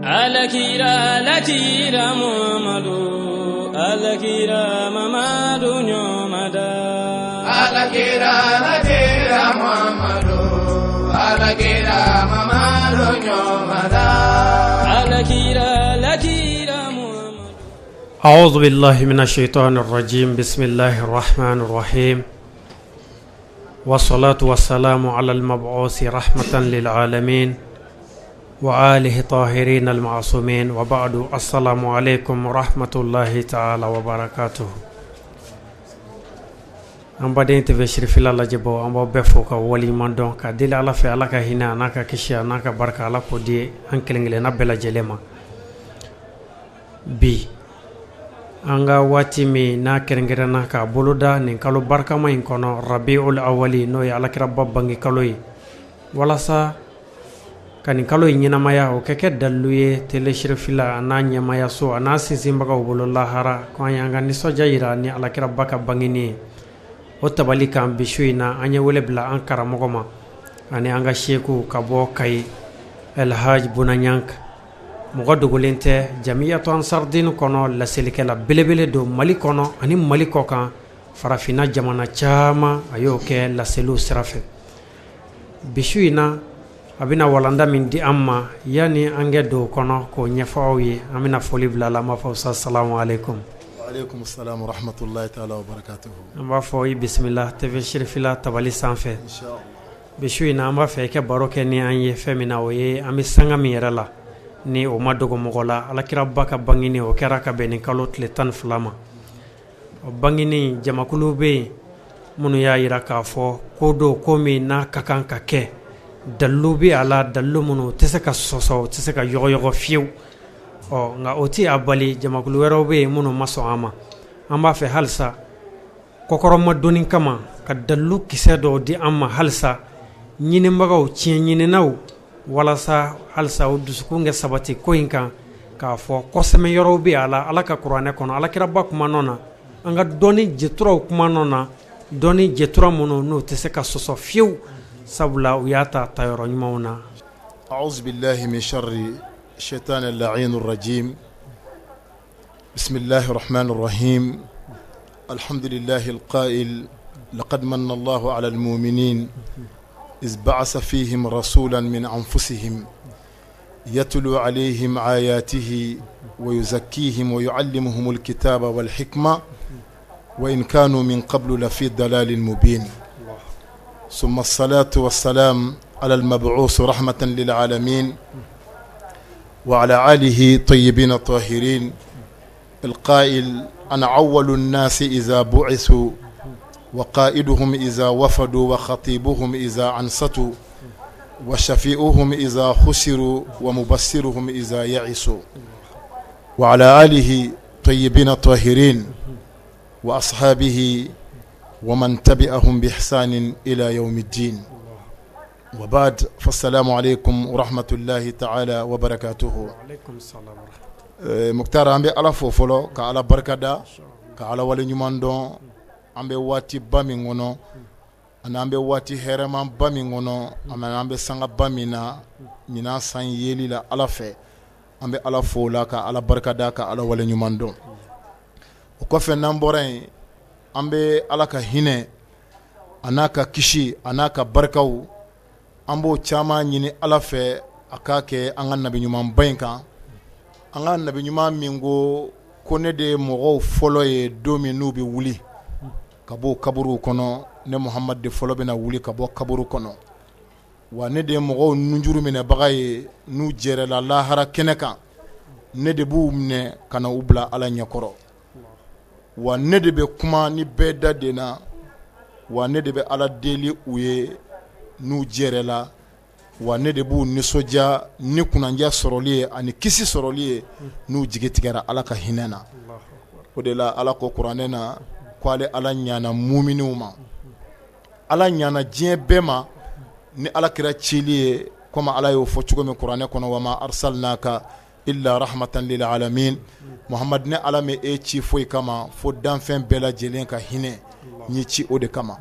Alakira alakira Muhammadu alakira Mamadu ɲɔmada Alakira alakira Muhammadu alakira Mamadu ɲɔmada alakira alakira Muhammadu أعوذ بالله من الشيطان الرجيم بسم الله الرحمن الرحيم والصلاة والسلام على المبعوث رحمة للعالمين وآله طاهرين المعصومين وبعد السلام عليكم ورحمة الله تعالى وبركاته an baden TV Sirifila lajɛbɔ an b'aw bɛɛ fo ka waleɲuman dɔn ka deli ala fɛ ala ka hinɛ a n'a ka kisi a n'a ka barika ala k'o di an kelen kelenna bɛɛ lajɛlen ma bi an ka waati min n'a kɛrɛnkɛrɛnna k'a boloda nin kalo barikama in kɔnɔ rabiul awali n'o ye alakiraba bange kalo ye walasa ka nin kalo in ɲɛnamaya o kɛ kɛ dalilu ye tele Sirifila a n'a ɲɛmayaso a n'a sinsinbagaw bolo lahara ko an y'an ka nisɔndiya yira ni alakiraba ka bangeni ye o tabali kan bi su in na an ye wele bila an karamɔgɔ ma ani an ka seku ka bɔ Kayi Elhaj Buna Ɲang mɔgɔ dogolen tɛ jamiyatu ansardin kɔnɔ laselikɛla belebele don Mali kɔnɔ ani Mali kɔ kan farafinna jamana caman a y'o kɛ laseliw sira fɛ bi su in na a bɛna walanda min di an ma yanni an kɛ don o kɔnɔ k'o ɲɛfɔ aw ye an bɛna foli bila la an b'a fɔ sa salamu aleykum Aleykum salam wa rahmatulahi taala wa barakatuhu. An b'a fɔ i bisimila TV Sirifila tabali sanfɛ. Inshallah. Bi su in na an b'a fɛ i ka baro kɛ ni an ye fɛn min na o ye an bɛ sanga min yɛrɛ la ni o ma dogo mɔgɔ la alakiraba ka bangeni o kɛra ka bɛn ni kalo tile 12 ma o bangeni jamakulu bɛ yen minnu y'a jira k'a fɔ ko don ko min n'a ka kan ka kɛ dalilu bɛ a la dalilu minnu tɛ se ka sɔsɔ o tɛ se ka yɔgɔyɔgɔ fiyewu ɔ nka o tɛ a bali jamakulu wɛrɛw bɛ yen minnu ma sɔn a ma an b'a fɛ halisa kɔkɔrɔmadonni kama ka dalilu kisɛ dɔw di an ma halisa ɲinibagaw tiɲɛ ɲininaw walasa halisa o dusukun kɛ sabati ko in kan k'a fɔ kɔsɛmɛ yɔrɔw bɛ a la ala ka kuranɛ kɔnɔ alakiraba kuma nɔ na an ka dɔnni jɛturaw kuma nɔ na dɔnni jɛtura minnu n'u tɛ se ka sɔsɔ fiyewu sabula u y'a ta tayɔrɔ ɲumanw na أعوذ بالله من شر الشيطان اللعين الرجيم بسم الله الرحمن الرحيم الحمد لله القائل لقد من الله على المؤمنين إذ بعث فيهم رسولا من أنفسهم يتلو عليهم آياته ويزكيهم ويعلمهم الكتاب والحكمة وإن كانوا من قبل لفي ضلال مبين ثم الصلاة والسلام على المبعوث رحمة للعالمين وعلى آله طيبين الطاهرين القائل أنا أول الناس إذا بعثوا وقائدهم إذا وفدوا وخطيبهم إذا أنصتوا وشفيئهم إذا خسروا ومبصرهم إذا يعسوا وعلى آله طيبين الطاهرين وأصحابه ومن تبعهم بإحسان إلى يوم الدين وبعد فالسلام عليكم ورحمة الله تعالى وبركاته وعليكم السلام ورحمة Mukutari an bɛ Ala fo fɔlɔ ka Ala barikada ka Ala waleɲuman dɔn an bɛ waatiba min kɔnɔ ani an bɛ waati hɛrɛmaba min kɔnɔ ani an bɛ sangaba min na ɲinan san yeli la Ala fɛ an bɛ Ala fo la ka Ala barikada ka Ala waleɲuman dɔn o kɔfɛ n'an bɔra yen an bɛ Ala ka hinɛ a n'a ka kisi a n'a ka barikaw an b'o caman ɲini Ala fɛ a k'a kɛ an ka nabi ɲumanba in kan an ka nabi ɲuman min ko ko ne de ye mɔgɔw fɔlɔ ye don min n'u bɛ wuli ka bɔ kaburuw kɔnɔ ne Muhamadu de fɔlɔ bɛna wuli ka bɔ kaburu kɔnɔ wa ne de ye mɔgɔw nunjuru minɛbaga ye n'u jɛrɛla lahara kɛnɛ kan ne de b'u minɛ ka na u bila Ala ɲɛkɔrɔ wa ne de bɛ kuma ni bɛɛ da de na wa ne de bɛ Ala deli u ye n'u jɛrɛla wa ne de b'u nisɔndiya ni kunnandiya sɔrɔli ye ani kisi sɔrɔli ye n'u jigi tigɛra Ala ka hinɛ na o de la Ala ko kuranɛ na ko ale Ala ɲana muminiw ma Ala ɲana diɲɛ bɛɛ ma ni Ala kira cili ye komi Ala y'o fɔ cogo min kuranɛ kɔnɔ wa ma arsalnaka illa rahmatan lil alamin Muhamad ne Ala ma e ci foyi kama fo danfɛn bɛɛ lajɛlen ka hinɛ n y'i ci o de kama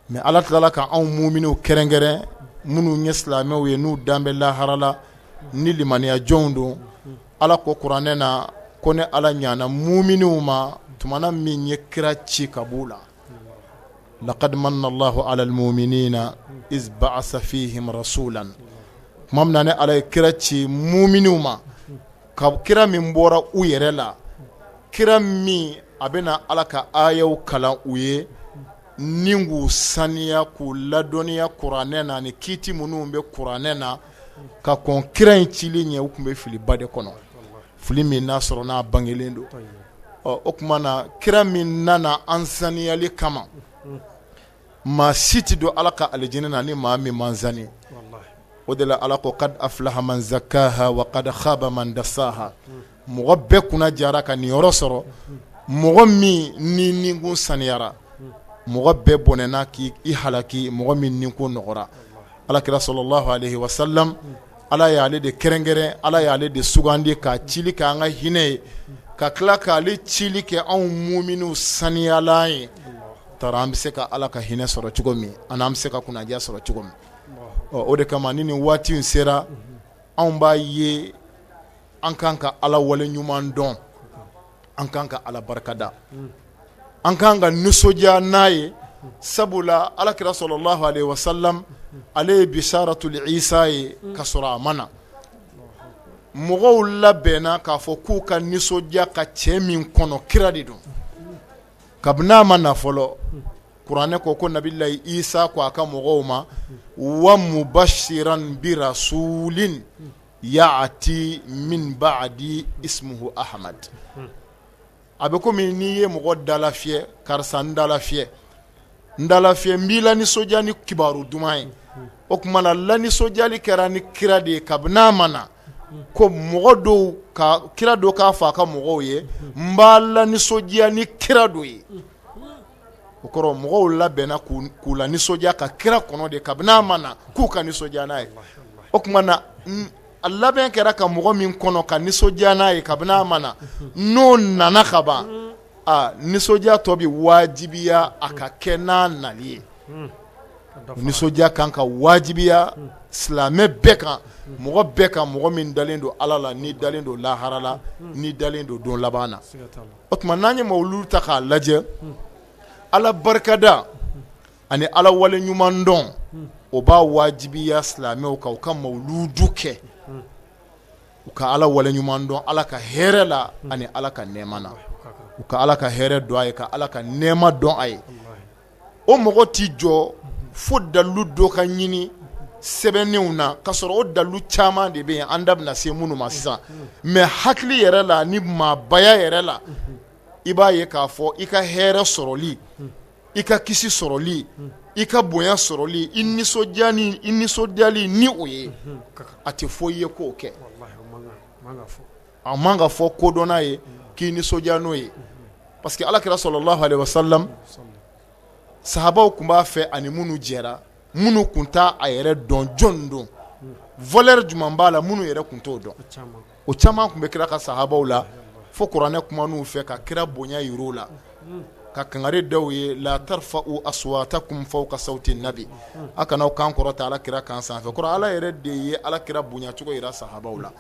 mais Ala tilala ka anw muminiw kɛrɛnkɛrɛn minnu ye silamɛw ye n'u dan bɛ lahara la ni limaniya jɔnw don. Ala ko kuranɛ na ko ne Ala ɲana muminiw ma tumana min ye kira ci ka b'u la. Laqad manna Allahu ala almuminina iz ba'asa fihim rasulan. Tuma min na ne Ala ye kira ci muminiw ma, ka kira min bɔra u yɛrɛ la, kira min a bɛna Ala ka ayaw kalan u ye ni k'u saniya k'u ladɔnniya kuranɛ na ni kiiti minnu bɛ kuranɛ na. Ka kɔn kira in cili ɲɛ, u tun bɛ filiba de kɔnɔ, fili min n'a sɔrɔ n'a bangelen don. Ɔ, o tuma na kira min nana an saniyali kama, maa si tɛ don Ala ka alijinɛ na ni maa min ma sani. O de la Ala ko kad aflaha man zakaha wa kad khaba man dasaha. Mɔgɔ bɛɛ kunna diyara ka niyɔrɔ sɔrɔ, mɔgɔ min ni ninkun saniyara, mɔgɔ bɛɛ bɔnɛna k'i halaki, mɔgɔ min ninkun nɔgɔra. Alakira sallallahu alayhi wa sallam, Ala y'ale de kɛrɛnkɛrɛn, Ala y'ale de sugandi k'a cili kɛ an ka hinɛ ye, ka tila k'ale cili kɛ anw muminiw saniyalan ye. Taara an bɛ se ka Ala ka hinɛ sɔrɔ cogo min, ani an bɛ se ka kunnadiya sɔrɔ cogo min. Ɔ, o de kama ni nin waati in sera, anw b'a ye an kan ka Ala wale ɲuman dɔn, an kan ka Ala barikada, an kan ka nisɔndiya n'a ye. Sabula alakira sallallahu alayhi wa sallam, ale ye bisaratul isa ye ka sɔrɔ a ma na. Mɔgɔw labɛnna k'a fɔ k'u ka nisɔndiya ka cɛ min kɔnɔ, kira de don. Kabini a ma na fɔlɔ, kuranɛ ko ko nabilayi isa ko a ka mɔgɔw ma wa mubashiran bi rasulin ya'ati min ba'di ismuhu ahmad. A bɛ komi n'i ye mɔgɔ dalafiyɛ, karisa n dalafiyɛ, n dalafiyɛ, n b'i lanisɔndiya ni kibaru duman ye. O tuma na lanisɔndiyali kɛra ni kira de ye kabini a ma na. Ko mɔgɔ dɔw ka kira dɔ k'a fɔ a ka mɔgɔw ye n b'a lanisɔndiya ni kira dɔ ye. O kɔrɔ mɔgɔw labɛnna k'u lanisɔndiya ka kira kɔnɔ de kabini a ma na, k'u ka nisɔndiya n'a ye. O tuma na a labɛn kɛra ka mɔgɔ min kɔnɔ ka nisɔndiya n'a ye kabini a ma na, n'o nana ka ban, aa, nisɔndiya tɔ bɛ wajibiya a ka kɛ n'a nali ye. Nisɔndiya kan ka wajibiya silamɛ bɛɛ kan, mɔgɔ bɛɛ kan, mɔgɔ min dalen don Ala la, n'i dalen don lahara la, n'i dalen don don laban na. O tuma n'an ye mawuludu ta k'a lajɛ, Ala barikada ani Ala wale ɲuman dɔn, o b'a wajibiya silamɛw kan u ka mawuludu kɛ, u ka Ala wale ɲuman dɔn Ala ka hɛrɛ la ani Ala ka nɛɛma na, u ka Ala ka hɛrɛ dɔn a ye, ka Ala ka nɛɛma dɔn a ye. O mɔgɔ tɛ jɔ fo dalilu dɔ ka ɲini sɛbɛnnenw na, ka sɔrɔ o dalilu caman de bɛ yen, an da bɛna se minnu ma sisan. Mais hakili yɛrɛ la ni maabaya yɛrɛ la, i b'a ye k'a fɔ i ka hɛrɛ sɔrɔli, i ka kisi sɔrɔli, i ka bonya sɔrɔli, i nisɔndiya ni i nisɔndiyali ni o ye, a tɛ fɔ i ye k'o kɛ. A man ka fɔ kodɔnna ye k'i nisɔndiya n'o ye, parce que alakira sallallahu alayhi wa sallam, sahabaw tun b'a fɛ ani minnu jɛra, minnu tun t'a a yɛrɛ dɔn jɔn don, valeur jumɛn b'a la, minnu yɛrɛ tun t'o dɔn, o caman tun bɛ kira ka sahabaw la. Fo kuranɛ kuman'u fɛ ka kira bonya yir'u la, ka kangari da u ye la tarfa'u aswatakum fawqa sawti nabi, a kana aw kan kɔrɔta ala kira kan sanfɛ. Kɔrɔ ala yɛrɛ de ye ala kira bonyacogo yira sahabaw la,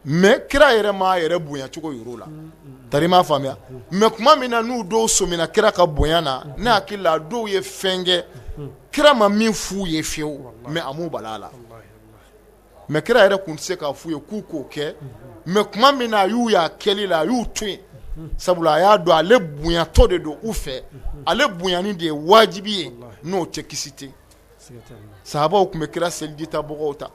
mais kira yɛrɛ m'a yɛrɛ bonyacogo yir'u la. Tari m'a faamuya. Mais tuma min na n'u dɔw sɔmina kira ka bonya na, ne hakili la dɔw ye fɛn kɛ kira ma min f'u ye fiyewu, mais a m'u bala a la. Mais kira yɛrɛ tun tɛ se k'a f'u ye k'u k'o kɛ. Mais tuma min na a y'u y'a kɛli la, a y'u to yen, sabula a y'a dɔn ale bonyatɔ de don u fɛ, ale bonyani de ye wajibi ye, n'o tɛ kisi tɛ. Sahabaw tun bɛ kira seliji ta bɔgɔw ta.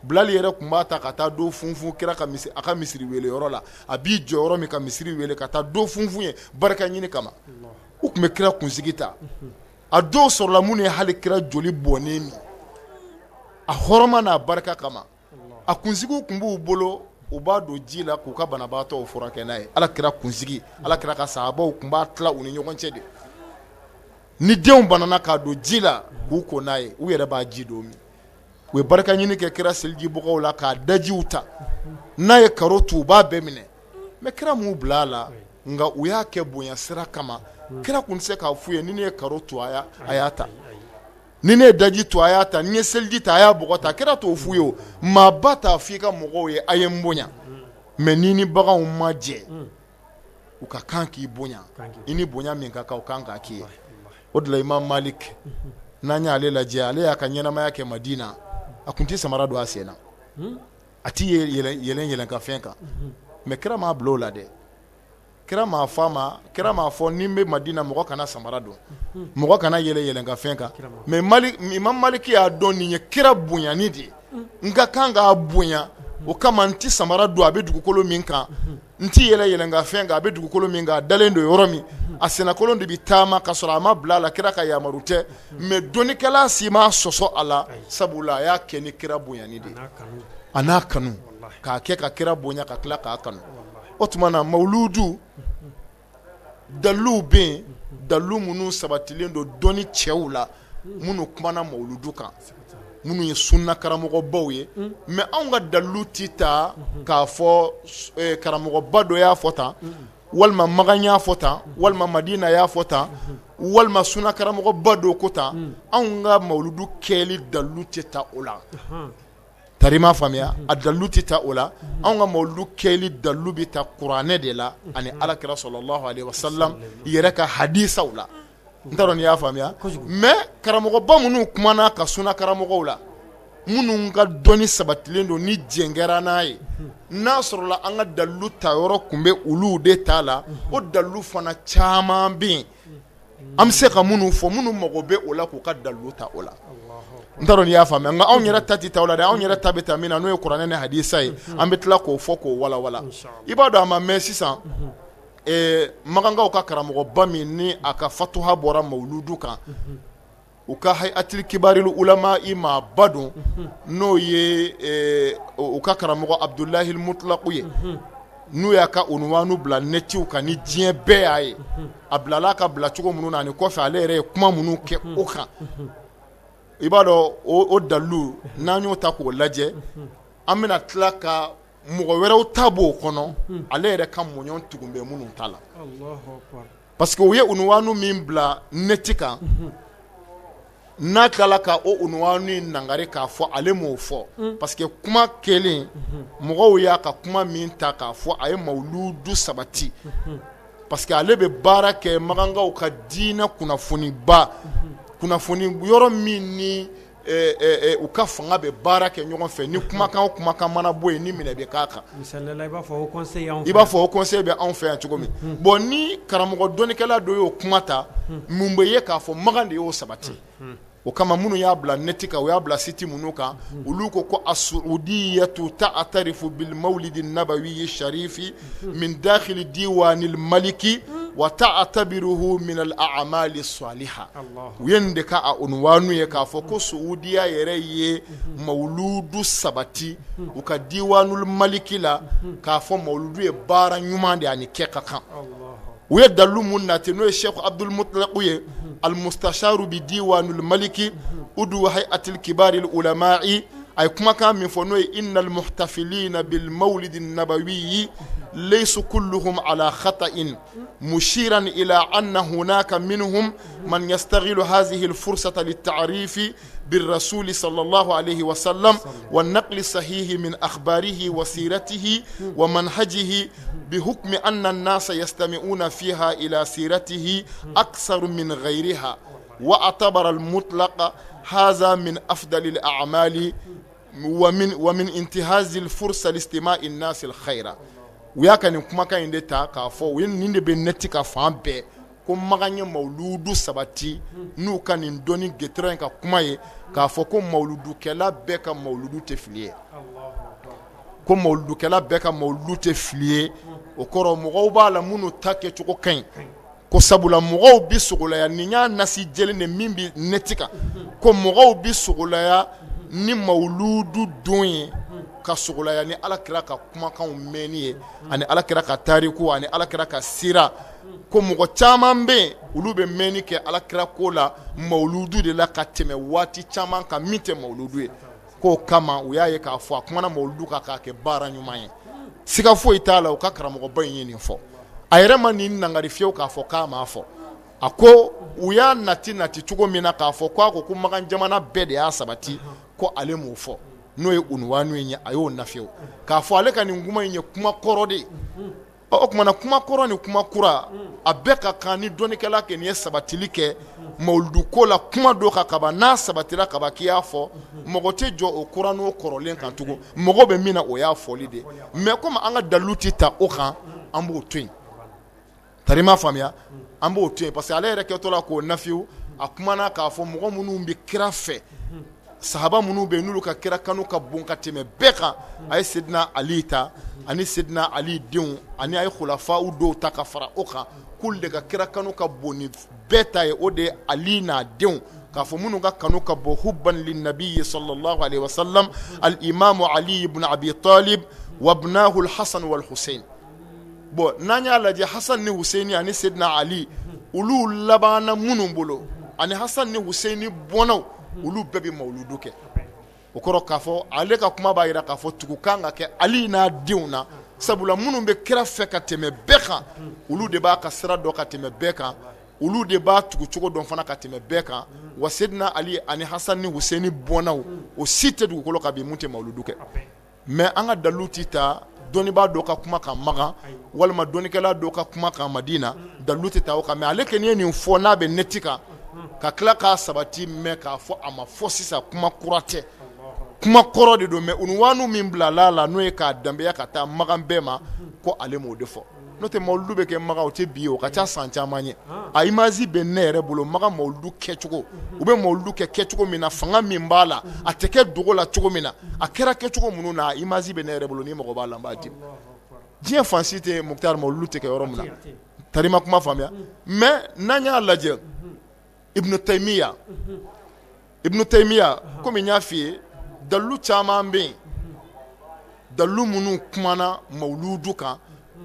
Bilali yɛrɛ tun b'a ta ka taa dɔ funfun kira ka a ka misiri wele yɔrɔ la, a b'i jɔ yɔrɔ min ka misiri wele, ka taa dɔ funfun ye barika ɲini kama. U tun bɛ kira kunsigi ta. A dɔw sɔrɔla minnu ye hali kira joli bɔnnen min a hɔrɔma n'a barika kama. A kunsigiw tun b'u bolo, u b'a don ji la k'u ka banabaatɔw furakɛ n'a ye. Ala kira kunsigi, ala kira ka sahabaw tun b'a tila u ni ɲɔgɔn cɛ de. Ni denw banana, k'a don ji la k'u ko n'a ye, u yɛrɛ b'a ji don min. U ye barika ɲini kɛ kira selijibɔgɔw la k'a dajiw ta n'a ye karo tu, u b'a bɛɛ minɛ. Mais kira m'u bila a la, nka u y'a kɛ bonya sira kama. Kira tun tɛ se k'a f'u ye ni ne ye karo tu, a y'a ta. Ni ne ye daji tu a y'a ta, ni n ye seliji ta a y'a bɔgɔ ta. Kira t'o f'u ye o. Maaba t'a fɔ i ka mɔgɔw ye a ye n bonya, mais n'i ni baganw ma jɛ, u ka kan k'i bonya. I ni bonya min ka kan, u kan k'a k'i ye. O de la Imam Malik, n'an y'ale lajɛ, ale y'a ka ɲɛnamaya kɛ Madina, a tun tɛ samara don a sen na, a tɛ yɛlɛn yɛlɛnkanfɛn kan. Mais kira m'a bila o la dɛ. Kira m'a fɔ a ma, kira m'a fɔ ni n bɛ Madina mɔgɔ kana samara don, mɔgɔ kana yɛlɛn yɛlɛnkanfɛn kan. Mais Imam Maliki y'a dɔn nin ye kira bonyani de ye, n ka kan k'a bonya, o kama n tɛ samara don a bɛ dugukolo min kan, n tɛ yɛlɛn yɛlɛnkanfɛn kan a bɛ dugukolo min kan, a dalen don yɔrɔ min, a sennakolon de bɛ taama ka sɔrɔ a ma bila a la, kira ka yamaru tɛ. Mais dɔnnikɛla si m'a sɔsɔ a la, sabula a y'a kɛ ni kira bonyani de ye, a n'a kanu, k'a kɛ ka kira bonya ka tila k'a kanu. O tuma na mawuludu daliluw bɛ yen, dalilu minnu sabatilen don dɔnni cɛw la, minnu kumana mawuludu kan, minnu ye sunna karamɔgɔbaw ye. Mais anw ka dalilu tɛ ta k'a fɔ karamɔgɔba dɔ y'a fɔ tan, walima Makan y'a fɔ tan, walima Madina y'a fɔ tan, walima sunna karamɔgɔba dɔ ko tan. Anw ka mawuludu kɛli dalilu tɛ ta o la. Tari m'a faamuya, a dalilu tɛ ta o la. Anw ka mawuludu kɛli dalilu bɛ ta kuranɛ de la ani alakira sallallahu alaihi wasallam yɛrɛ ka hadisaw la. N t'a dɔn n'i y'a faamuya. Mais karamɔgɔba minnu kumana ka sunna karamɔgɔw la, minnu ka dɔnni sabatilen don ni jɛn kɛra n'a ye, n'a sɔrɔla an ka dalilu ta yɔrɔ tun bɛ olu de ta la, o dalilu fana caman bɛ yen an bɛ se ka minnu fɔ, minnu mago bɛ o la k'u ka dalilu ta o la. N t'a dɔn n'i y'a faamuya. Nka anw yɛrɛ ta tɛ ta o la dɛ. Anw yɛrɛ ta bɛ ta min na, n'o ye kuranɛ ni hadisa ye, an bɛ tila k'o fɔ k'o walawala. I b'a dɔn, a ma mɛn sisan, makankaw ka karamɔgɔba min ni a ka fatuha bɔra mawuludu kan, u ka hayatil kibaril ulama i maaba don, n'o ye u ka karamɔgɔ Abudulahi Mutulaku ye, n'u y'a ka unuwanu bila nɛtiw kan ni diɲɛ bɛɛ y'a ye, a bilala a ka bila cogo minnu na, ani kɔfɛ ale yɛrɛ ye kuma minnu kɛ o kan. I b'a dɔn, o dalilu, n'an y'o ta k'o lajɛ, an bɛna tila ka mɔgɔ wɛrɛw ta b'o kɔnɔ, ale yɛrɛ ka mɔɲɔn tugun bɛ minnu ta la, parce que u ye unuwanu min bila nɛti kan, n'a tilala ka o unuwanu in nangari k'a fɔ ale m'o fɔ, parce que kuma kelen, mɔgɔw y'a ka kuma min ta k'a fɔ a ye mawuludu sabati, parce que ale bɛ baara kɛ makankaw ka diinɛ kunnafoniba kunnafoni yɔrɔ min ni u ka fanga bɛ baara kɛ ɲɔgɔn fɛ, ni kumakan o kumakan mana bɔ yen, ni minɛ bɛ k'a kan. I b'a fɔ i b'a fɔ haut conseil bɛ anw fɛ yan cogo min. Bon, ni karamɔgɔ dɔnnikɛla dɔ y'o kuma ta, mun bɛ ye k'a fɔ Makan de y'o sabati? O kama minnu y'a bila nɛti kan, u y'a bila site minnu kan, olu ko ko as-suudiyatu ta'tarifu bil mawlidi nabawi sharifi min dakhili diwanil maliki wa ta'tabiruhu min al a'mali saliha. U ye nin de ka a unwanu ye k'a fɔ ko suudiya yɛrɛ ye mawuludu sabati u ka diwanul maliki la, k'a fɔ mawuludu ye baara ɲuman de ye, ani kɛ ka kan. U ye dalilu mun nati, n'o ye Sheikh Abdul Mutlaq ye, al mustasharu bi diwanul maliki udu hayatil kibaril ulama'i, a ye kumakan min fɔ, n'o ye innal muhtafilina bil mawlidi nabawi laysu kulluhum ala khata'in, mushiran ila anna hunaka minhum man yastaghilu hadhihi al fursata lit ta'rifi بالرسول صلى الله عليه وسلم والنقل الصحيح من أخباره وسيرته ومنهجه بحكم أن الناس يستمعون فيها إلى سيرته أكثر من غيرها. واعتبر المطلق هذا من أفضل الأعمال ومن انتهاز الفرصة لاستماع الناس الخير. U y'a ka nin kumakan in de ta k'a fɔ u ye nin de bɛ nɛti kan fan bɛɛ ko Makan ye mawuludu sabati n'u ka nin dɔnni gɛtɛrɛ in ka kuma ye, k'a fɔ ko mawuludukɛla bɛɛ ka mawuludu tɛ fili ye, ko mawuludukɛla bɛɛ ka mawuludu tɛ fili ye. O kɔrɔ, mɔgɔw b'a la minnu ta kɛcogo ka ɲi, ko sabula mɔgɔw bɛ sogolaya, nin y'a nasi jɛlen de min bɛ nɛti kan, ko mɔgɔw bɛ sogolaya ni mawuludu don ye ka sogolaya ni ala kira ka kumakanw mɛnni ye, ani ala kira ka tariku, ani ala kira ka sira, ko mɔgɔ caman bɛ yen, olu bɛ mɛnni kɛ ala kira ko la mawuludu de la ka tɛmɛ waati caman kan min tɛ mawuludu ye. K'o kama u y'a ye k'a fɔ a kumana mawuludu kan k'a kɛ baara ɲuman ye. Siga foyi t'a la, u ka karamɔgɔba in ye nin fɔ. A yɛrɛ ma nin nangari fiyewu k'a fɔ k'a m'a fɔ. A ko u y'a nati nati cogo min na k'a fɔ ko a ko ko Makan jamana bɛɛ de y'a sabati, ko ale m'o fɔ, n'o ye unwanu in ye, a y'o nafiyewu k'a fɔ ale ka nin kuma in ye kuma kɔrɔ de ye. O tuma na kuma kɔrɔ ni kuma kura a bɛɛ ka kan ni dɔnnikɛla kɛ nin ye sabatili kɛ mawuludu ko la, kuma dɔ kan kaban, n'a sabatira kaban k'i y'a fɔ, mɔgɔ tɛ jɔ o kura n'o kɔrɔlen kan tugun, mɔgɔ bɛ min na o y'a fɔli de ye. Mais komi an ka dalilu tɛ ta o kan, an b'o to yen. Tari m'a faamuya, an b'o to yen parce que ale yɛrɛ kɛtɔ la k'o nafiyewu, a kumana k'a fɔ mɔgɔ minnu bɛ kira fɛ, sahaba minnu bɛ yen n'olu ka kira kanu ka bon ka tɛmɛ bɛɛ kan, a ye Sedina Ali ta ani Sedina Ali denw ani a ye khulafaw dɔw ta ka fara o kan, k'olu de ka kira kanu ka bon ni bɛɛ ta ye, o de ye Ali n'a denw, k'a fɔ minnu ka kanu ka bon hubban linnabiyi sallallahu alaihi wasallam al imamu Ali ibn Abi Talib wa ibnahu al Hasan wal Husayn. Bon, n'an y'a lajɛ, Hasan ni Huseyini ani Sedina Ali, olu labanna minnu bolo, ani Hasan ni Huseyini bɔnnaw, olu bɛɛ bɛ mawuludu kɛ. O kɔrɔ k'a fɔ ale ka kuma b'a jira k'a fɔ tugu kan ka kɛ Ali n'a denw na, sabula minnu bɛ kira fɛ ka tɛmɛ bɛɛ kan, olu de b'a ka sira dɔn ka tɛmɛ bɛɛ kan, olu de b'a tugu cogo dɔn fana ka tɛmɛ bɛɛ kan. Wa Sedina Ali ani Hasan ni Huseyini bɔnnaw, o si tɛ dugukolo kan bi mun tɛ mawuludu kɛ. Mais an ka dalu tɛ ta dɔnnibaa dɔ ka kuma kan Makan walima dɔnnikɛla dɔ ka kuma kan Madina, dalu tɛ ta o kan. Mais ale kɔni ye nin fɔ n'a bɛ neti kan ka tila k'a sabati, mais k'a fɔ a ma fɔ sisan, kuma kura tɛ, kuma kɔrɔ de don. Mais unwanu min bilala la, n'o ye k'a danbeya ka taa Makan bɛɛ ma, ko ale m'o de fɔ. N'o tɛ, mawuludu bɛ kɛ Makan, o tɛ bi ye, o ka ca san caman ye. A image bɛ ne yɛrɛ bolo, Makan mawuludu kɛcogo, u bɛ mawuludu kɛ kɛcogo min na, fanga min b'a la, a tɛ kɛ dogo la cogo min na, a kɛra kɛcogo minnu na, a image bɛ ne yɛrɛ bolo. Ni mɔgɔ b'a la, n b'a di. Diɲɛ fan si tɛ Mukutari mawuludu tɛ kɛ yɔrɔ min na. Tari ma kuma faamuya. Mais n'an y'a lajɛ, Ibnu Taymiya, Ibnu Taymiya, komi n y'a f'i ye, dalilu caman bɛ yen, dalilu minnu kumana mawuludu kan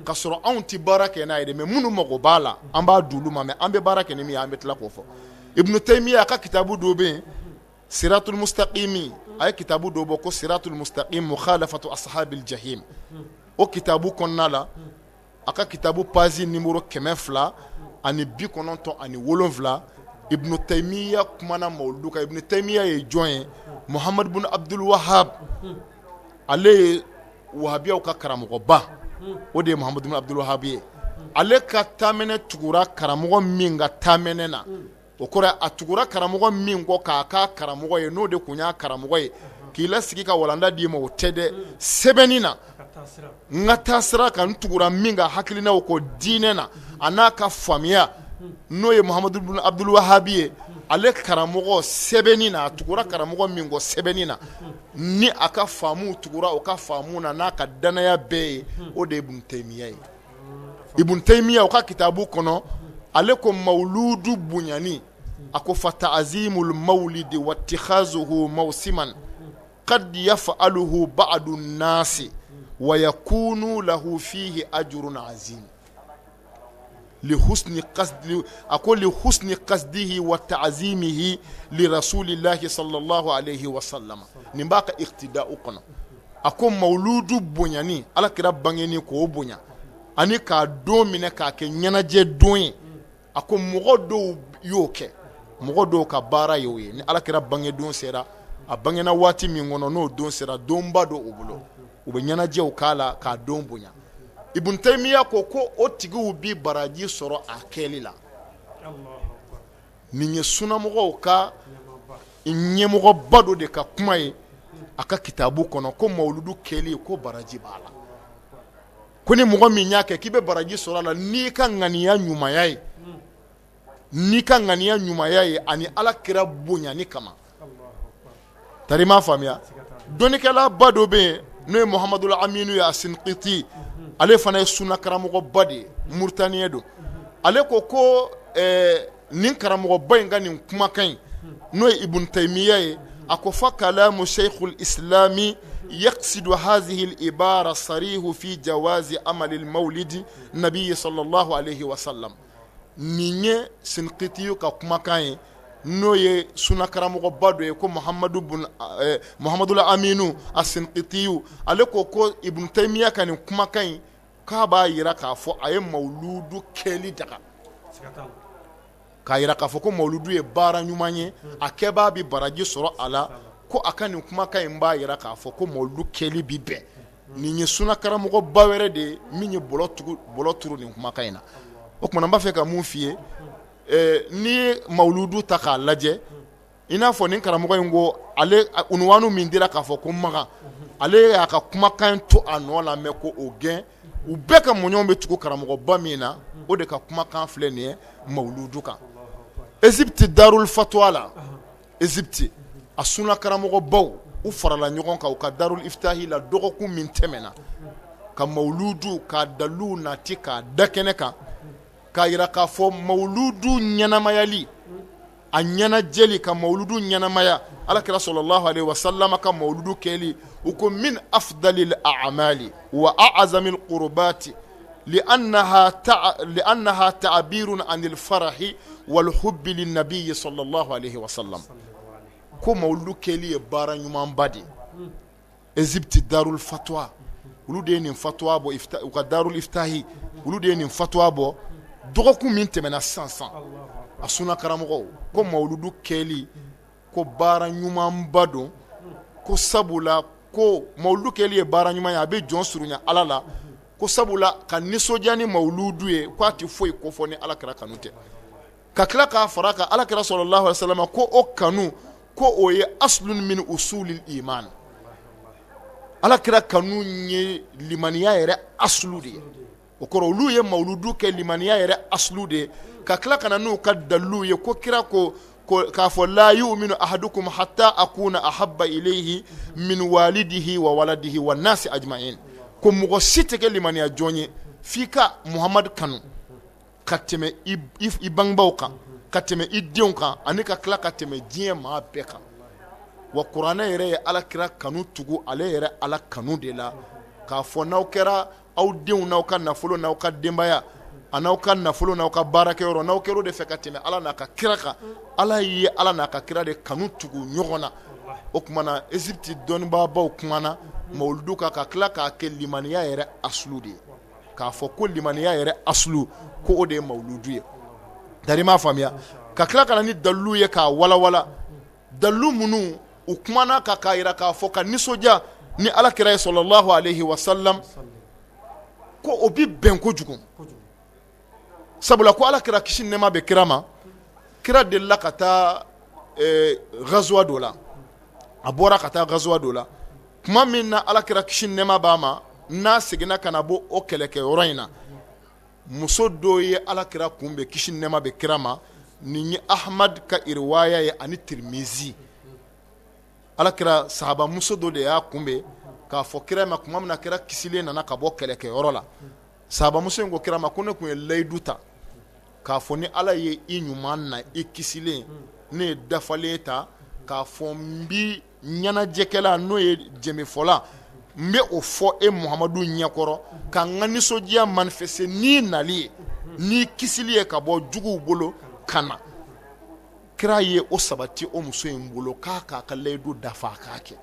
ka sɔrɔ anw tɛ baara kɛ n'a ye dɛ, mais minnu mago b'a la, an b'a d'olu ma. Mais an bɛ baara kɛ ni min ye, an bɛ tila k'o fɔ. Ibnu Taymiya ka kitabu dɔ bɛ yen, Siratul Mustaqimi, a ye kitabu dɔ bɔ ko Siratul Mustaqim mukhalafatu ashabil jahim. O kitabu kɔnɔna la, a ka kitabu page numéro 297, Ibnu Taymiya kumana mawuludu kan. Ibnu Taymiya ye jɔn ye? Muhamadu bun Abdul Wahab, ale ye wahabiyaw ka karamɔgɔba, o de ye Muhamadu bun Abdul Wahab ye. Ale ka taaminɛ tugura karamɔgɔ min ka taaminɛ na, o kɔrɔ a tugura karamɔgɔ min kɔ k'a ka karamɔgɔ ye, n'o de tun y'a karamɔgɔ ye k'i lasigi ka walanda d'i ma, o tɛ dɛ, sɛbɛnni na, n ka taasira kan, n tugura min ka hakilinaw kɔ diinɛ na, a n'a ka faamuya, n'o ye Muhamadu bun Abdul Wahabi ye. Ale karamɔgɔ sɛbɛnni na, a tugura karamɔgɔ min kɔ sɛbɛnni na, ni a ka faamu tugura o ka faamu na, n'a ka danaya bɛɛ ye, o de ye Ibnu Taymiya ye. Ibn Taymiya o ka kitabu kɔnɔ, ale ko mawuludu bonyani, a ko fa ta'zimul mawlidi wa ittikhazuhu mawsiman qad yaf'aluhu ba'du nasi wa yakunu lahu fihi ajrun azim li husni qasdi, a ko li husni qasdihi wa ta'zimihi li rasulillahi sallallahu alayhi wa sallam. Nin b'a ka iqtida'u kɔnɔ. A ko mawuludu bonyani, ala kira bangeni k'o bonya ani k'a don minɛ k'a kɛ ɲɛnajɛ don ye, a ko mɔgɔ dɔw y'o kɛ, mɔgɔ dɔw ka baara y'o ye. Ni ala kira bangedon sera, a bangena waati min kɔnɔ, n'o don sera, donba don u bolo, u bɛ ɲɛnajɛw k'a la k'a don bonya. Ibn Taymiya ko ko o tigiw bi baraji sɔrɔ a kɛli la. Nin ye sunamɔgɔw ka ɲɛmɔgɔba dɔ de ka kuma ye a ka kitabu kɔnɔ, ko mawuludu kɛli, ko baraji b'a la, ko ni mɔgɔ min y'a kɛ, k'i bɛ baraji sɔrɔ a la n'i ka ŋaniya ɲumanya ye, n'i ka ŋaniya ɲumanya ye ani ala kira bonyani kama. Tari m'a faamuya. Dɔnnikɛlaba dɔ bɛ yen, n'o ye Muhamadul Aminu ye Asinqiti, ale fana ye sunna karamɔgɔba de ye, Mauritanie don. Ale ko ko nin karamɔgɔba in ka nin kumakan in, n'o ye Ibn Taymiya ye, a ko fa kalamu sheikhul islami yaqsidu hazihi al-ibara sarihu fi jawazi amali al-mawlidi nabi sallallahu alayhi wa sallam. Nin ye Sinqiti ka kumakan ye, n'o ye sunna karamɔgɔba dɔ ye, ko Muhamadu Muhamadul Aminu Asinqiti. Ale ko ko Ibn Taymiya ka nin kumakan in, k'a b'a jira k'a fɔ a ye mawuludu kɛli daga. K'a jira k'a fɔ ko mawuludu ye baara ɲuman ye, a kɛbaa bɛ baraji sɔrɔ a la, ko a ka nin kumakan in b'a jira k'a fɔ ko mawuludu kɛli bi bɛn. Nin ye suna karamɔgɔba wɛrɛ de ye min ye bɔlɔ turu nin kumakan in na. O tuma n b'a fɛ ka mun f'i ye, n'i ye mawuludu ta k'a lajɛ, i n'a fɔ nin karamɔgɔ in ko ale unuwanu min dira k'a fɔ ko Makan, ale y'a ka kumakan to a nɔ la, mais ko o gɛn. U bɛɛ ka mɔɲɔn bɛ tugu karamɔgɔba min na, o de ka kumakan filɛ nin ye mawuludu kan. Égypte Darul Fatwa la, Égypte a suna karamɔgɔbaw u farala ɲɔgɔn kan u ka Darul Iftahi la dɔgɔkun min tɛmɛna, ka mawuludu k'a dalilu nati k'a da kɛnɛ kan, k'a jira k'a fɔ mawuludu ɲɛnamayali, a ɲɛnajɛli, ka mawuludu ɲɛnamaya, alakira sallallahu alaihi wasallam ka mawuludu kɛli, u ko min afdalil a'mali wa a'zamil qurbati li'annaha ta'birun anil farahi wal hubbi lin nabiyyi sallallahu alaihi wasallam. Ko mawuludu kɛli ye baara ɲumanba de ye. Égypte Darul Fatwa, olu de ye nin fatwa bɔ, u ka Darul Iftahi, olu de ye nin fatwa bɔ dɔgɔkun min tɛmɛna sisan sisan. A suna karamɔgɔw ko mawuludu kɛli ko baara ɲumanba don, ko sabula ko mawuludu kɛli ye baara ɲuman ye, a bɛ jɔn surunya Ala la, ko sabula ka nisɔndiya ni mawuludu ye, k'a tɛ foyi kofɔ ni Ala kira kanu tɛ. Ka tila k'a fara kan, Ala kira sallallahu alaihi wasallam ko o kanu, ko o ye aslun min usulil iman. Ala kira kanu ye limaniya yɛrɛ aslu de ye. O kɔrɔ, olu ye mawuludu kɛ limaniya yɛrɛ aslu de ye, ka tila ka na n'u ka dalilu ye, ko kira ko k'a fɔ la yu'minu ahadukum hatta akuna ahabba ilayhi min walidihi wa waladihi wa nasi ajma'in. Ko mɔgɔ si tɛ kɛ limaniya jɔn ye f'i ka Muhamadu kanu ka tɛmɛ i bangebaw kan, ka tɛmɛ i denw kan, ani ka tila ka tɛmɛ diɲɛ maa bɛɛ kan. Wa kuranɛ yɛrɛ ye ala kira kanu tugu ale yɛrɛ ala kanu de la, k'a fɔ n'aw kɛra aw denw n'aw ka nafolo n'aw ka denbaya an'aw ka nafolo n'aw ka baarakɛyɔrɔ, n'aw kɛra o de fɛ ka tɛmɛ ala n'a ka kira kan, ala ye ala n'a ka kira de kanu tugu ɲɔgɔn na. O tuma na Égypte dɔnnibaabaw kumana mawuludu kan ka tila k'a kɛ limaniya yɛrɛ aslu de ye, k'a fɔ ko limaniya yɛrɛ aslu ko o de ye mawuludu ye. Dari m'a faamuya, ka tila ka na ni dalilu ye k'a walawala, dalilu minnu u kumana ka k'a jira k'a fɔ ka nisɔndiya ni ala kira ye sallallahu alaihi wasallam, ko o bi bɛn kojugu. Sabula ko ala kira kisi nɛɛma bɛ kira ma, kira delila ka taa gazuwa dɔ la, a bɔra ka taa gazuwa dɔ la. Tuma min na ala kira kisi nɛɛma b'a ma, n'a seginna ka na bɔ o kɛlɛkɛyɔrɔ in na, muso dɔ ye ala kira kunbɛn kisi nɛɛma bɛ kira ma. Nin ye Ahmad ka iriwaya ye ani Tirimizi. Ala kira sahabamuso dɔ de y'a kunbɛn k'a fɔ kira ma tuma min na kira kisilen nana ka bɔ kɛlɛkɛyɔrɔ la. Sahabamuso in ko kira ma ko ne tun ye layidu ta k'a fɔ ni ala ye i ɲuman na i kisilen, ne ye dafalen ta k'a fɔ n bi ɲɛnajɛkɛla n'o ye jɛmɛfɔla, n bɛ o fɔ e Muhamadu ɲɛkɔrɔ ka n ka nisɔndiya manifester n'i nali ye, n'i kisili ye ka bɔ juguw bolo ka na. Kira ye o sabati o muso in bolo k'a k'a ka layidu dafa, a k'a kɛ.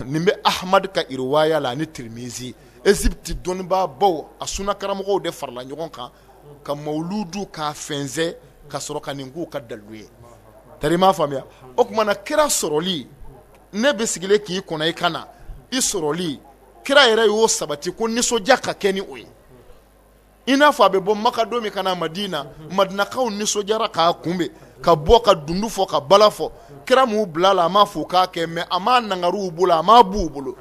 Nin bɛ Ahmad ka iriwaya la ani Tirimizi. Égypte dɔnnibaabaw a suna karamɔgɔw de farala ɲɔgɔn kan ka mawuludu k'a fɛnsɛ ka sɔrɔ ka nin k'u ka dalilu ye. Tari m'a faamuya. O tuma na kira sɔrɔli, ne bɛ sigilen k'i kɔnɔ i ka na, i sɔrɔli kira yɛrɛ y'o sabati ko nisɔndiya ka kɛ ni o ye. I n'a fɔ a bɛ bɔ Maka don min ka na Madina, Madinakaw nisɔndiyara k'a kunbɛn, ka bɔ ka dundu fɔ ka bala fɔ. Kira m'u bila la, a m'a fɔ u k'a kɛ, mais a m'a nangari u bolo, a m'a b'u bolo.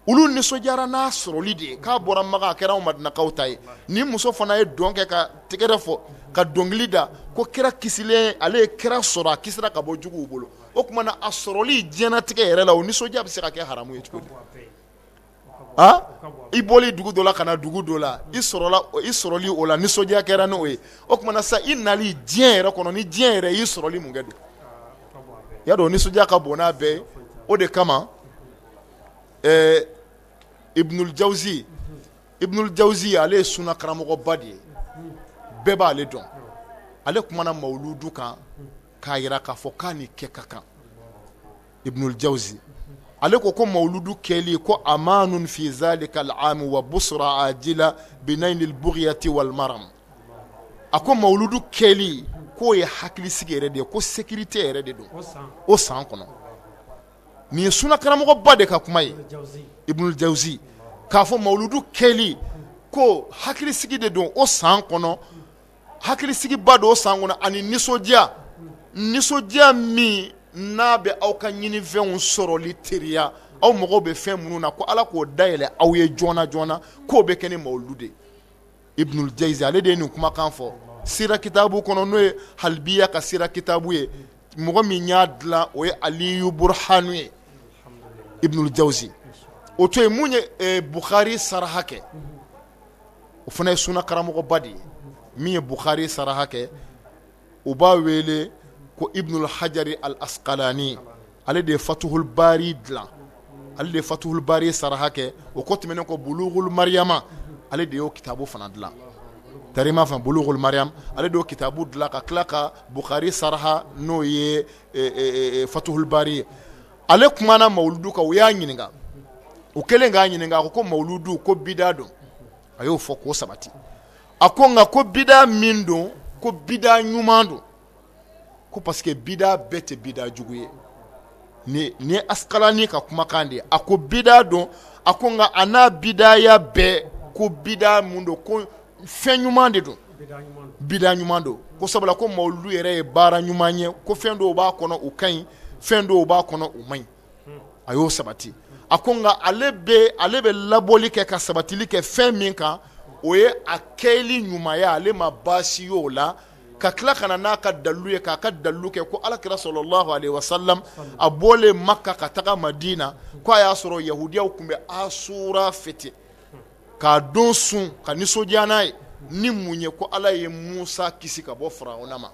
Olu nisɔndiyara n'a sɔrɔli de ye, k'a bɔra Maka a kɛra anw Madinakaw ta ye. Nin muso fana ye dɔn kɛ ka tɛgɛrɛ fɔ ka dɔnkili da ko kira kisilen, ale ye kira sɔrɔ, a kisira ka bɔ juguw bolo. O tuma na a sɔrɔli diɲɛnatigɛ yɛrɛ la, o nisɔndiya bɛ se ka kɛ haramu ye cogo di? I bɔli dugu dɔ la ka na dugu dɔ la, i i sɔrɔli o la nisɔndiya kɛra n'o ye. O tuma na sa i nali diɲɛ yɛrɛ kɔnɔ, ni diɲɛ yɛrɛ y'i sɔrɔli mun kɛ don, y'a dɔn nisɔndiya ka bon n'a bɛɛ ye. O de kama Ibnul Jawzi, Ibnul Jawzi ale ye suna karamɔgɔba de ye, bɛɛ b'ale dɔn. Ale kumana mawuludu kan k'a jira k'a fɔ k'a ni kɛ ka kan. Ibnul Jawzi ale ko ko mawuludu kɛli ko amanun fi zalika al-am wa busra ajila binailil bughyati wal maram. A ko mawuludu kɛli k'o ye hakilisigi yɛrɛ de ye, ko sécurité yɛrɛ de don o san kɔnɔ. Nin ye suna karamɔgɔba de ka kuma ye, Ibnul Jawzi, k'a fɔ mawuludu kɛli ko hakilisigi de don o san kɔnɔ, hakilisigiba don o san kɔnɔ, ani nisɔndiya, nisɔndiya min n'a bɛ aw ka ɲinifɛnw sɔrɔli teriya, aw mago bɛ fɛn minnu na, ko Ala k'o dayɛlɛ aw ye joona joona, k'o bɛ kɛ ni mawuludu de ye. Ibnul Jawzi ale de ye nin kumakan fɔ sira kitabu kɔnɔ, n'o ye Halibiya ka sira kitabu ye. Mɔgɔ min y'a dilan o ye Aliyu Burhanu ye, Ibnul Jawzi. O to yen, mun ye Bukhari saraha kɛ, o fana ye suna karamɔgɔba de ye. Min ye Bukhari saraha kɛ, u b'a wele ko Ibnul Hajari al Asqalani, ale de ye Fatuhul Bari dilan, ale de ye Fatuhul Bari saraha kɛ. O kɔ tɛmɛnen kɔ, Bulughul Mariyama, ale de y'o kitabu fana dilan. Tari m'a faamu, Bulughul Mariyam, ale de y'o kitabu dilan ka tila ka Bukhari saraha, n'o ye Fatuhul Bari ye. Ale kumana mawuludu kan, u y'a ɲininka. U kɛlen k'a ɲininka, a ko ko mawuludu ko bida don. A y'o fɔ k'o sabati. A ko nka ko bida min don, ko bida ɲuman don, ko parce que bida bɛɛ tɛ bida jugu ye. Nin ye Askalani ka kumakan de ye. A ko bida don, a ko nka a n'a bidaya bɛɛ, ko bida mun don, ko fɛn ɲuman de don, bida ɲuman don, ko sabula ko mawuludu yɛrɛ ye baara ɲuman ye, ko fɛn dɔw b'a kɔnɔ u ka ɲi, fɛn dɔw b'a kɔnɔ u man ɲi. A y'o sabati. A ko nka ale bɛ labɔli kɛ ka sabatili kɛ fɛn min kan, o ye a kɛli ɲumanya, ale ma baasi y'o la, ka tila ka na n'a ka dalu ye, k'a ka dalu kɛ ko Ala kira sallallahu alaihi wasallam, a bɔlen Maka ka taga Madina, ko a y'a sɔrɔ yahudiyaw tun bɛ Asura fêter k'a don sun ka nisɔndiya n'a ye ni mun ye, ko Ala ye Musa kisi ka bɔ Firawuna ma,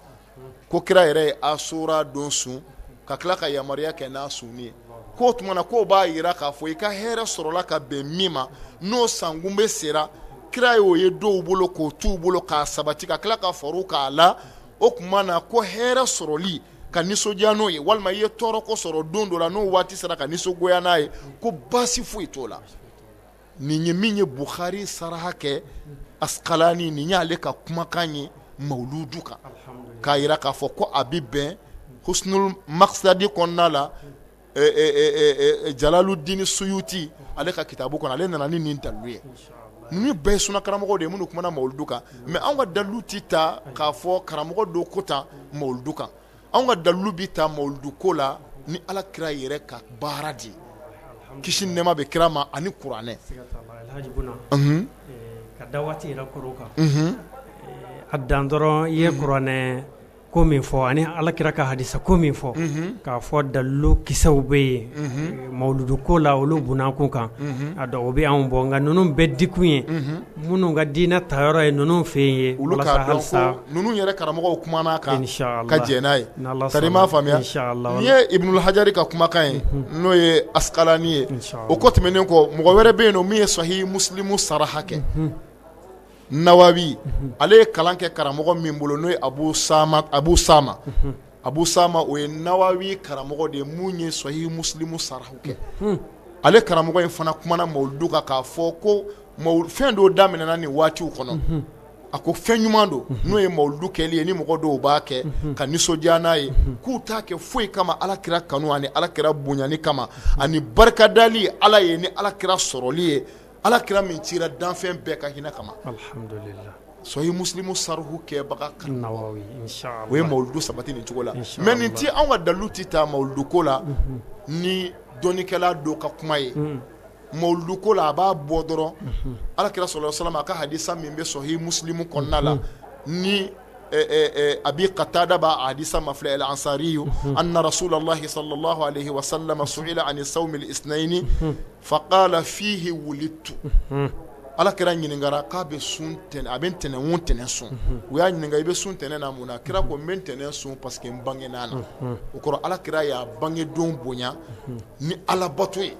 ko kira yɛrɛ ye Asura don sun ka tila ka yamaruya kɛ n'a sunni ye. K'o tuma na k'o b'a jira k'a fɔ i ka hɛrɛ sɔrɔla ka bɛn min ma, n'o sankunbɛn sera, kira y'o ye dɔw bolo k'o t'u bolo k'a sabati ka tila ka far'u k'a la. O tuma na ko hɛrɛ sɔrɔli ka nisɔndiya n'o ye, walima i ye tɔɔrɔko sɔrɔ don dɔ la, n'o waati sera ka nisɔngoya n'a ye, ko baasi foyi t'o la. Nin ye min ye Bukhari saraha kɛ, Askalani, nin y'ale ka kumakan ye mawuludu kan, k'a jira k'a fɔ ko a bɛ bɛn Husnul Maksadi kɔnɔna la, Jalaludini Suyuti ale ka kitabu kɔnɔ, ale nana ni nin dalu ye. Ninnu bɛɛ ye suna karamɔgɔw de ye minnu kumana mawuludu kan. Mais anw ka dalu tɛ ta k'a fɔ karamɔgɔ dɔ ko tan mawuludu kan. Anw ka dalu bɛ ta mawuludu ko la ni Ala kira yɛrɛ ka baara de ye, kisi ni nɛɛma bɛ kira ma, ani kuranɛ. Ka da waati yɛrɛ kɔrɔ kan, a dan dɔrɔn i ye kuranɛ ko min fɔ ani Ala kira ka hadisa ko min fɔ, k'a fɔ dalilu kisɛw bɛ yen mawuludu ko la, olu bunakun kan, a dɔn o bɛ anw bɔ. Nka ninnu bɛɛ dikun ye minnu ka diinɛ tayɔrɔ ye ninnu fɛ yen ye, olu k'a dɔn ko ninnu yɛrɛ karamɔgɔw kumana a kan ka jɛn n'a ye. Tari m'a faamuya, nin ye Ibnul Hajari ka kumakan ye, n'o ye Askalani ye. O kɔ tɛmɛnen kɔ, mɔgɔ wɛrɛ bɛ yen nɔ min ye Sahih Muslimu saraha kɛ, Nawawi. Ale ye kalan kɛ karamɔgɔ min bolo, n'o ye Abu Sama, Abu Sama, Abu Sama, o ye Nawawi karamɔgɔ de ye mun ye Sahih Muslimu sarahu kɛ. Ale karamɔgɔ in fana kumana mawuludu kan k'a fɔ ko fɛn dɔw daminɛna nin waatiw kɔnɔ. A ko fɛn ɲuman don, n'o ye mawuludu kɛli ye, ni mɔgɔ dɔw b'a kɛ ka nisɔndiya n'a ye, k'u t'a kɛ foyi kama Ala kira kanu ani Ala kira bonyani kama ani barikadali Ala ye ni Ala kira sɔrɔli ye, Ala kira min cira danfɛn bɛɛ ka hinɛ kama. Sahih Muslimu sarihu kɛbaga, o ye mawuludu sabati nin cogo la. Mais nin ti anw ka dalu tɛ taa mawuludu ko la ni dɔnnikɛla dɔ ka kuma ye. Mawuludu ko la, a b'a bɔ dɔrɔn Ala kira sallallahu alaihi wasallam a ka hadisa min bɛ Sahih Muslimu kɔnɔna la, ni Abi Qatada b'a hadisa mafilɛ, al Ansari, anna Rasulallahi sallallahu alaihi wasallam su'ila ani sawmi al-isnaini faqala fihi wulidtu. Ala kira ɲininkara k'a bɛ sun tɛnɛn, a bɛ ntɛnɛn o ntɛnɛn sun. U y'a ɲininka, i bɛ sun tɛnɛn na mun na? Kira ko n bɛ ntɛnɛn sun parce que n bangena na. O kɔrɔ, Ala kira y'a bangedon bonya ni alabato ye.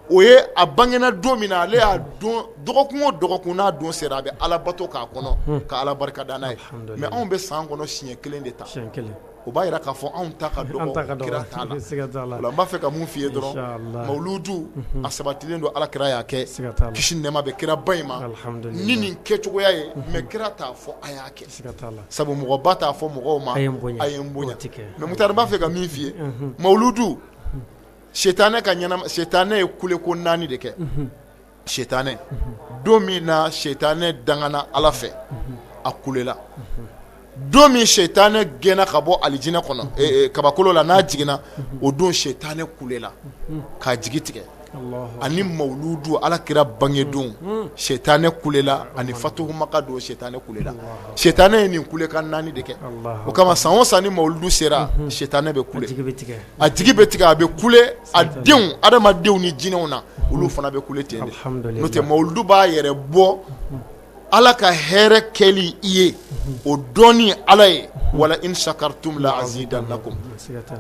O ye a bangena don min na, ale y'a don dɔgɔkun o dɔgɔkun n'a don sera, a bɛ alabato k'a kɔnɔ ka Ala barika da n'a ye. Mais anw bɛ san kɔnɔ siɲɛ kelen de ta. O b'a jira k'a fɔ anw ta ka dɔgɔ kira ta la. O la n b'a fɛ ka mun f'i ye dɔrɔn, mawuludu a sabatilen don, ala kira y'a kɛ, kisi nɛɛma bɛ kiraba in ma ni nin kɛcogoya ye, mais kira t'a fɔ a y'a kɛ, sabu mɔgɔba t'a fɔ mɔgɔw ma a ye n bonya. Mais Mutari, n b'a fɛ ka min f'i ye, mawuludu sitanɛ ka ɲɛnama, sitanɛ ye kuleko 4 de kɛ. Sitanɛ don min na sitanɛ dangana ala fɛ, a kulela. Don min sitanɛ gɛnna ka bɔ alijinɛ kɔnɔ, kabakolo la, n'a jiginna, o don sitanɛ kulela k'a jigi tigɛ. Ani mawuludu, ala kira bangedon, sitanɛ kulela, ani fatuhu maka don, sitanɛ kulela. Sitanɛ ye nin kulekan 4 de kɛ. O kama san o san ni mawuludu sera, sitanɛ bɛ kule, a jigi bɛ tigɛ, a bɛ kule, a denw adamadenw ni jinɛw na, olu fana bɛ kule ten de. N'o tɛ mawuludu b'a yɛrɛ bɔ ala ka hɛrɛ kɛli i ye, o dɔnni ala ye, wala in shakartum la azidannakum,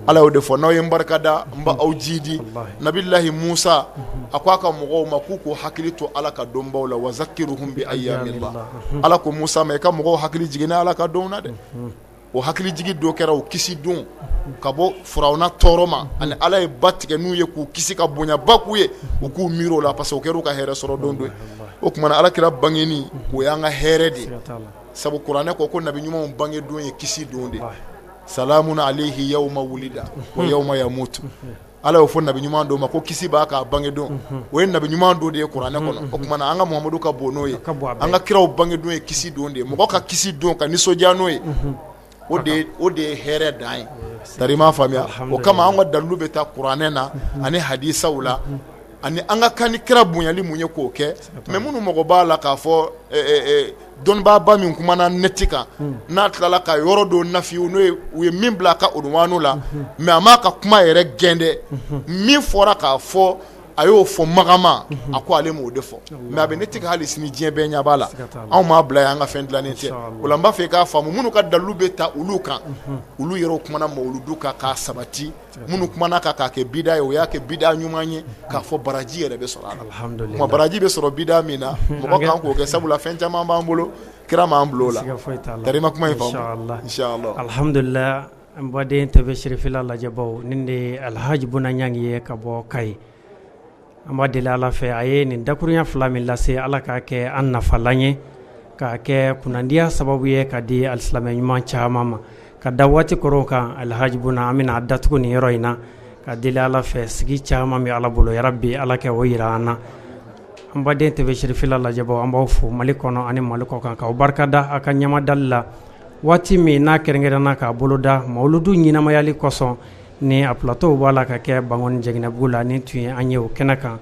ala y'o de fɔ, n'aw ye n barika da, n b'aw jidi. Nabilahi Musa a ko a ka mɔgɔw ma k'u k'u hakili to ala ka donbaw la, wa zakkiruhum bi ayyamillah. Ala ko Musa ma, i ka mɔgɔw hakili jigin ala ka don na dɛ. O hakili jigi dɔ kɛra o kisi don ka bɔ Firawuna tɔɔrɔ ma, ani ala ye ba tigɛ n'u ye k'u kisi ka bonyaba k'u ye, u k'u miiri o la, parce que o kɛra u ka hɛrɛ sɔrɔ don don. O tuma ala kira bangeni, o y'an ka hɛrɛ de ye, sabu kuranɛ ko ko nabi ɲumanw bange don ye kisi don de. Salamun alayhi yawma wulida wa yawma yamutu. Ala y'o fɔ nabi ɲuman dɔ ma ko kisi b'a k'a bange don. O ye nabi ɲuman dɔ de ye kuranɛ kɔnɔ. O tuma na an ka Muhamadu ka bon n'o ye. An ka kiraw bange don ye kisi don de ye. Mɔgɔ ka kisi don ka nisɔndiya n'o ye, o de ye hɛrɛ dan ye. Tari m'a faamuya? O kama an ka dalilu bɛ taa kuranɛ na ani hadisaw la, ani an ka kan ni kira bonyali mun ye k'o kɛ. Mais minnu mago b'a la k'a fɔ dɔnnibaaba min kumana net kan, n'a tilala ka yɔrɔ dɔ nafiyu, n'o ye u ye min bila a ka unwanu la, mais a m'a ka kuma yɛrɛ gɛn dɛ. Min fɔra k'a fɔ a y'o fɔ magama, a ko ale m'o de fɔ, mais a bɛ net kan hali sini, diɲɛ bɛɛ ɲɛ b'a la. Anw m'a bila yan, an ka fɛn dilannen tɛ. O la n b'a fɛ i k'a faamu, minnu ka dalilu bɛ ta olu kan, olu yɛrɛ kumana mawuludu kan k'a sabati. Minnu kumana kan k'a kɛ bida ye, o y'a kɛ bida ɲuman ye, k'a fɔ baraji yɛrɛ bɛ sɔrɔ a la. Alhamdulillah, baraji bɛ sɔrɔ bida min na, mɔgɔ kan k'o kɛ, sabula fɛn caman b'an bolo, kira m'an bila o la. Tari ma kuma in faamu? Inshallah. Alhamdulillah. An baden TV Sirifila lajɛbaw, nin de ye Alhaji Buna Ɲangi ye ka bɔ Kayi. An b'a deli Ala fɛ, a ye nin dakurunya fila min lase, Ala k'a kɛ an nafalan ye, k'a kɛ kunnandiya sababu ye ka di alisilamɛ ɲuman caman ma. Ka da waati kɔrɔw kan, Alhaji Buna, an bɛna datugu nin yɔrɔ in na, ka deli Ala fɛ, sigi caman bɛ Ala bolo, yarabi Ala kɛ o jira an na. An baden TV Sirifila lajɛbaw, an b'aw fo Mali kɔnɔ ani Mali kɔ kan, k'aw barikada aw ka ɲɛmadali la waati min n'a kɛrɛnkɛrɛnna k'a boloda mawuludu ɲɛnamayali kosɔn. Ni a plateau b'a la ka kɛ Bankɔni Jɛgɛnɛbugu la, nin tun ye an ye o kɛnɛ kan.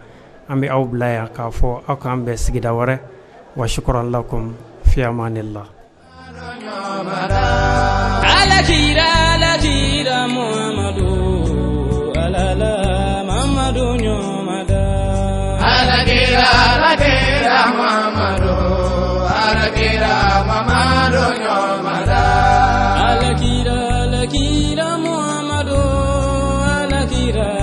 An bɛ aw bila yan k'a fɔ aw k'an bɛn sigida wɛrɛ. Wa shukran lakum fi amanillah. Alakira, alakira Muhammadu, alala Mamadu ɲɔmada. Alakira, alakira Muhammadu, alakira Mamadu ɲɔmada. Alakira, alakira Muhammadu, alakira.